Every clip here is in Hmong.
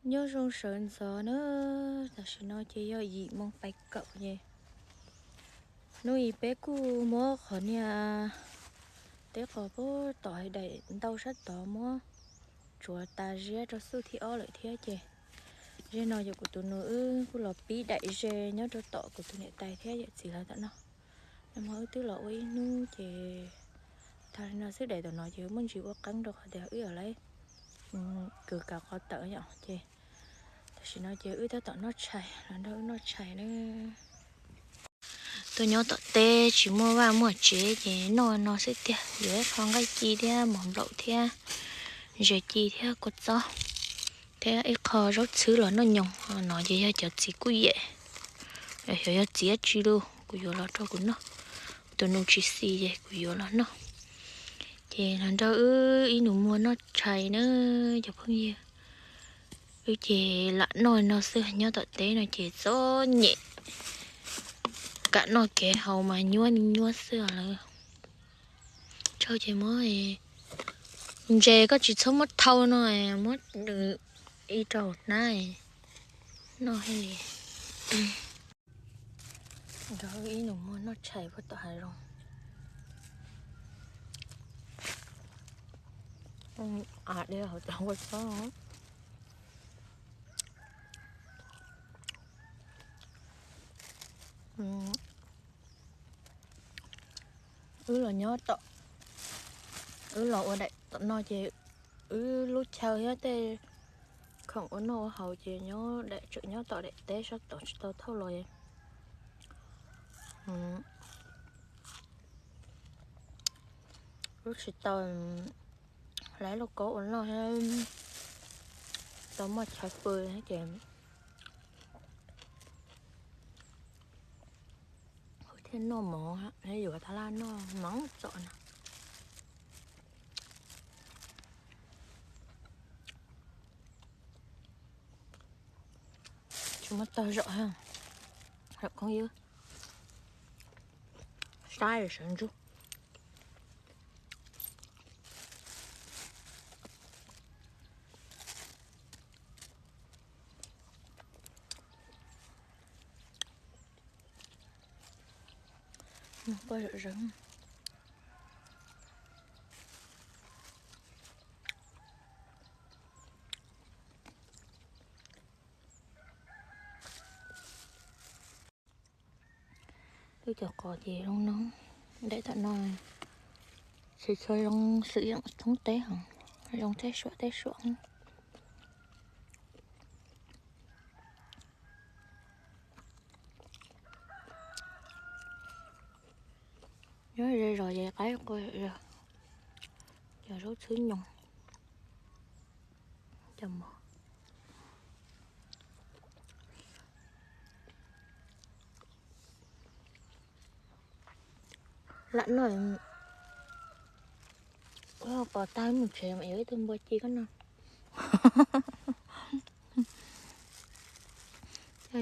Nyob zoo sawv ntxov na, tam sim no ces yog yim moo pais kaum ces hnub ib peb kuj muab qhov niag teb qos puag tom hais daim ntau sab tod muab tsuav tas ziab rau xub thib ob lawm thiab ces ze no yog kuv tus nus wb kuj los pib daim ze nyob rau tom kuv tus niam tais thiab yawm txiv lawv tom no. Nag hmo wb twb los ua ib hnub ces tag li no xwb, daim tom no ces muaj ntsis ua qeeb rau qhov tias wb yog lawv kws kav qhov tawm yom ces tam sim no ces wb tab tom noj tshais, los nrog wb noj tshais na. Tuaj nyob tom teb tsis muaj vaj muaj tsev ces noj no xwb tiag, yuav ib qho nqaij ci thiab mov nplaum thiab ntses ci thiab kua txob thiab ib qho zaub txhwb los noj nyoos. No ces yog cov txiv kuj yem, xyov yog txiv dab tsi los kuv yuav los rau kuv noj. Tus nus tsis xis ces kuv yuav los noj. Ces los nrog wb ib nus muag noj tshais na cov phooj ywg. Wb ces lam noj no xwb, nyob tom teb no ces txom nyem, kam noj kev haus mas nyuab nyuab xwb lawm. Tsau ces muab ntses koj tsis txhob muab thau no, muab ib rau hnab noj thiaj li. Nrog ib nus muag noj tshais puag tom hav zoov. Av de hauv tau ua txob. Wb los nyob tom, wb los ua daim tom no ces wb lub chaw thiab tej khoom ua noj ua haus ces nyob daim, tseem nyob tom daim teb sab tod tsis tau thauj los. Wb tsis tau hlais lauj kaub ua noj thiab tau muaj chaw pw ces wb thiaj noj mov, yuav tab laj noj mov txom na. Tsis muaj tog zom, zom koob ywg, sab sawv ntsug. Poj zom zeeg. Wb cov qos ces zoo no, daim tom no tsis tshua zoo xwm yoom thoob teb hos, zoo teb suam teb suam. Nyob ze zos ces qaib qua zos, cov zaub txhwb nyoos, cov mov. Lam noj, qos tag mus tsev mas yuav ib tug npua ci koj noj.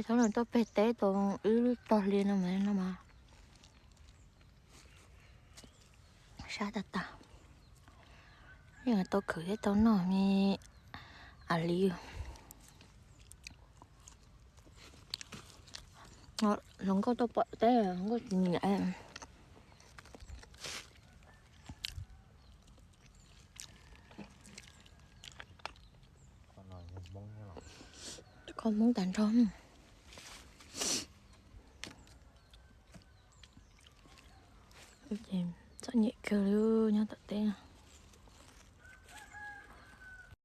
Thaum no tuaj pem teb tau ib lub tog hli no mas no mas sab tag tag. Yeej tau khwv thiab tau noj me a li. Hluas nkauj tuaj pom teb, hluas nkauj tsis nyiam. Kho Hmoob tag nrho. Txom nyem kawg li nyob tom teb no.